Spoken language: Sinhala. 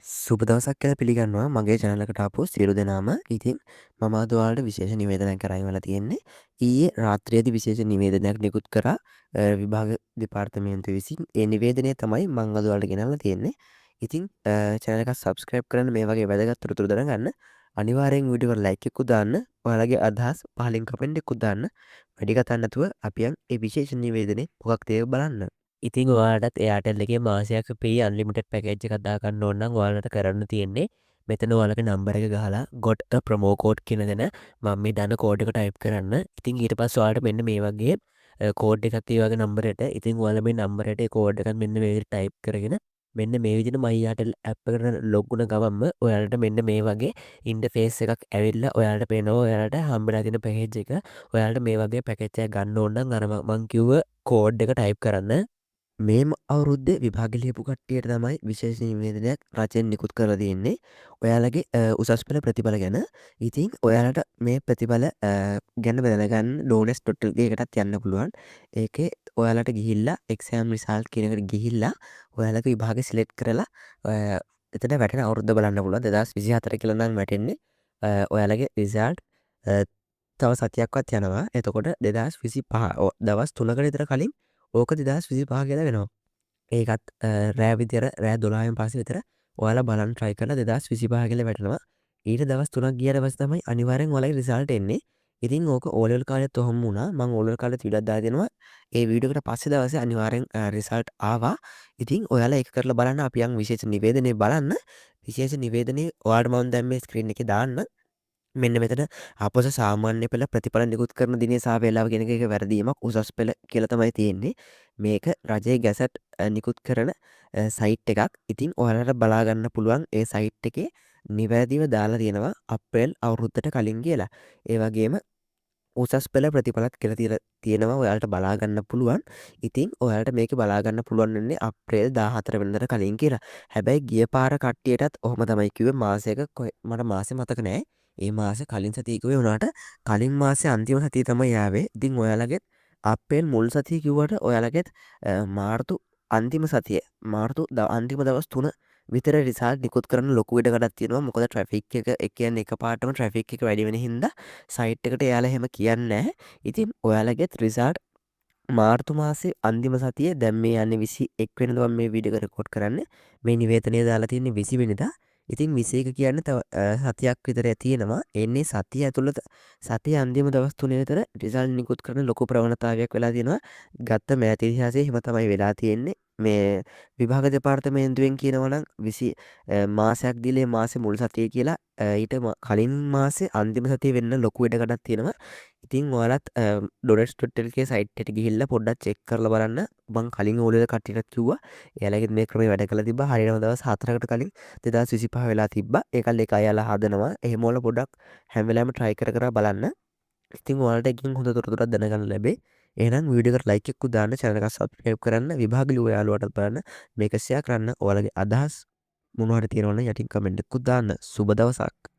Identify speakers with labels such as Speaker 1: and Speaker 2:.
Speaker 1: සුබ දවසක් කියලා පිළිගන්නවා මගේ චැනල් එකට ආපු සියලු දෙනාම. ඉතින් මම අද ඔයාලට විශේෂ නිවේදනයක් අරන් වෙලා තියෙන්නේ. ඊයේ රාත්‍රියේදී විශේෂ නිවේදනයක් නිකුත් කරා විභාග දෙපාර්තමේන්තුව විසින්. ඒ නිවේදනය තමයි මම අද ඔයාලට ගෙනල්ලා තියෙන්නේ. ඉතින් චැනල් එක සබ්ස්ක්‍රයිබ් කරන්න මේ වගේ වැදගත් තොරතුරු දැනගන්න. අනිවාර්යෙන් වීඩියෝ එකට ලයික් එකකුත් දාන්න. ඔයාලගේ අදහස් පහලින් කමෙන්ට් එකකුත් දාන්න. වැඩි කතා නැතුව අපි යන් ඒ විශේෂ නිවේදනය මොකක්ද ඒක බලන්න.
Speaker 2: ඉතින් ඔයාලටත් එයාටෙල් එකේ මාසයක් ෆ්‍රී අන්ලිමිටඩ් පැකේජ් එකක් දාගන්න ඕන නම් ඔයාලට කරන්න තියෙන්නේ මෙතන ඔයාලගේ නම්බර් එක ගහලා got a promo code කියන තැන මම මේ දාන කෝඩ් එක ටයිප් කරන්න. ඉතින් ඊට පස්සේ ඔයාලට මෙන්න මේ වගේ කෝඩ් එකක් ඒ වගේ නම්බරයට. ඉතින් ඔයාලා මේ නම්බරයට ඒ කෝඩ් එකත් මෙන්න මේ විදිහට ටයිප් කරගෙන මෙන්න මේ විදිහට my Airtel app එකට ලොග් වුණ ගමන්ම ඔයාලට මෙන්න මේ වගේ ඉන්ටර්ෆේස් එකක් ඇවිල්ලා ඔයාලට පේනවා ඔයාලට හම්බෙලා තියෙන පැකේජ් එක. ඔයාලට මේ වගේ පැකේජ් එකක් ගන්න ඕන නම් අර මං කිව්ව කෝඩ් එක ටයිප් කරන්න.
Speaker 1: මේ අවුරුද්දේ විභාග ලියපු කට්ටියට තමයි විශේෂ නිවේදනයක් රජයෙන් නිකුත් කරලා තියෙන්නේ. ඔයාලගේ උසස් පෙළ ප්‍රතිඵල ගැන. ඉතින් ඔයාලට මේ ප්‍රතිඵල ගැන දැනගන්න doenets.lk එකටත් යන්න පුළුවන්. ඒකේ ඔයාලට ගිහිල්ලා එක්සෑම් රිසල්ට් කියන එකට ගිහිල්ලා ඔයාලගේ විභාග සිලෙක්ට් කරලා එතන වැටෙන අවුරුද්ද බලන්න පුළුවන්. 2024 කියලා නම් වැටෙන්නේ. ඔයාලගේ රිසල්ට් තව සතියක්වත් යනවා. එතකොට 2025 දවස් 3කට විතර කලින් ඕක 2025 කියලා වෙනවා. ඒකත් රෑ විතර, රෑ 12න් පස්සේ විතර ඔයාලා බලන්න try කරලා 2025 කියලා වැටෙනවා. ඊට දවස් 3ක් ගියාට පස්සේ තමයි අනිවාර්යෙන් ඔයාලගේ රිසල්ට් එන්නේ. ඉතින් ඕක ඕ ලෙවල් කාලෙත් ඔහොම වුණා. මං ඕ ලෙවල් කාලෙත් වීඩියෝ එකක් දාලා දෙනවා. ඒ වීඩියෝ එකට පස්සේ දවසේ අනිවාර්යෙන් රිසල්ට් ආවා. ඉතින් ඔයාලා ඒක කරලා බලන්න. අපි යන් විශේෂ නිවේදනය බලන්න. විශේෂ නිවේදනය ඔයාලට මම දැන් මේ ස්ක්‍රීන් එකේ දාන්න. මෙන්න මෙතන අපොස සාමාන්‍ය පෙළ ප්‍රතිඵල නිකුත් කරන දිනය සහ වේලාව කියන එක වැරදීමක්, උසස් පෙළ කියලා තමයි තියෙන්නේ. මේක රජයේ ගැසට් නිකුත් කරන සයිට් එකක්. ඉතින් ඔයාලට බලා ගන්න පුළුවන් ඒ සයිට් එකේ නිවැරදිව දාලා තියෙනවා අප්‍රේල් අවුරුද්දට කලින් කියලා. ඒ වගේම උසස් පෙළ ප්‍රතිඵලත් කියලා තියලා තියෙනවා, ඔයාලට බලා ගන්න පුළුවන්. ඉතින් ඔයාලට මේක බලා ගන්න පුළුවන් වෙන්නේ අප්‍රේල් 14 වෙනිදාට කලින් කියලා. හැබැයි ගිය පාර කට්ටියටත් ඔහොම තමයි කිව්වේ. මාසයක මට මාසෙ මතක නෑ. ඒ මාසෙ කලින් සතිය කිව්වේ වුණාට කලින් මාසේ අන්තිම සතිය තමයි ආවේ. ඉතින් ඔයාලගෙත් අප්‍රේල් මුල් සතිය කිව්වට ඔයාලගෙත් මාර්තු අන්තිම සතිය, මාර්තු අන්තිම දවස් 3 විතර රිසල්ට් නිකුත් කරන්න ලොකු ඉඩකඩක් තියෙනවා. මොකද ට්‍රැෆික් එක, ඒ කියන්නේ එකපාරටම ට්‍රැෆික් එක වැඩි වෙන හින්දා සයිට් එකට එයාලා එහෙම කියන්නේ නැහැ. ඉතින් ඔයාලගෙත් රිසල්ට් මාර්තු මාසේ අන්තිම සතියේ. දැන් මේ යන්නේ 21 වෙනිදා මම මේ වීඩියෝ එක රෙකෝඩ් කරන්නේ. මේ නිවේදනය දාලා තියෙන්නේ 20 වෙනිදා. ඉතින් 21 කියන්නේ තව සතියක් විතර තියෙනවා. එන්නේ සතිය ඇතුළත සතිය අන්තිම දවස් 3 විතර රිසල්ට් නිකුත් කරන ලොකු ප්‍රවණතාවයක් වෙලා තියෙනවා. ගත්ත මෑත ඉතිහාසයේ එහෙම තමයි වෙලා තියෙන්නේ. මේ විභාග දෙපාර්තමේන්තුවෙන් කියනවා නම් 20 මාසයක් දීලා ඒ මාසේ මුල් සතිය කියලා, ඊට කලින් මාසේ අන්තිම සතිය වෙන්න ලොකු ඉඩකඩක් තියෙනවා. ඉතින් ඔයාලත් doenets.lk site එකට ගිහිල්ලා පොඩ්ඩක් චෙක් කරලා බලන්න. මං කලින් ඕ ලෙවල් කට්ටියටත් කිව්වා. එයාලගෙත් මේ ක්‍රමේ වැඩ කරලා තිබ්බා. හරියටම දවස් 4කට කලින් 2025 වෙලා තිබ්බා. ඒකල් ඒක එයාලා හදනවා. එහෙම ඔයාලා පොඩ්ඩක් හැම වෙලාවෙම try කර කර බලන්න. ඉතින් ඔයාලට එකකින් හොඳ තොරතුරක් දැනගන්න ලැබෙයි. එහෙනම් වීඩියෝ එකට ලයික් එකකුත් දාන්න, චැනල් එක සබ්ස්ක්‍රයිබ් කරන්න, විභාග ලියුව යාළුවාටත් බලන්න මේක ෂෙයා කරන්න. ඔයාලගේ අදහස් මොනවා හරි තියෙනවා නම් යටින් කමෙන්ට් එකකුත් දාන්න. සුබ දවසක්.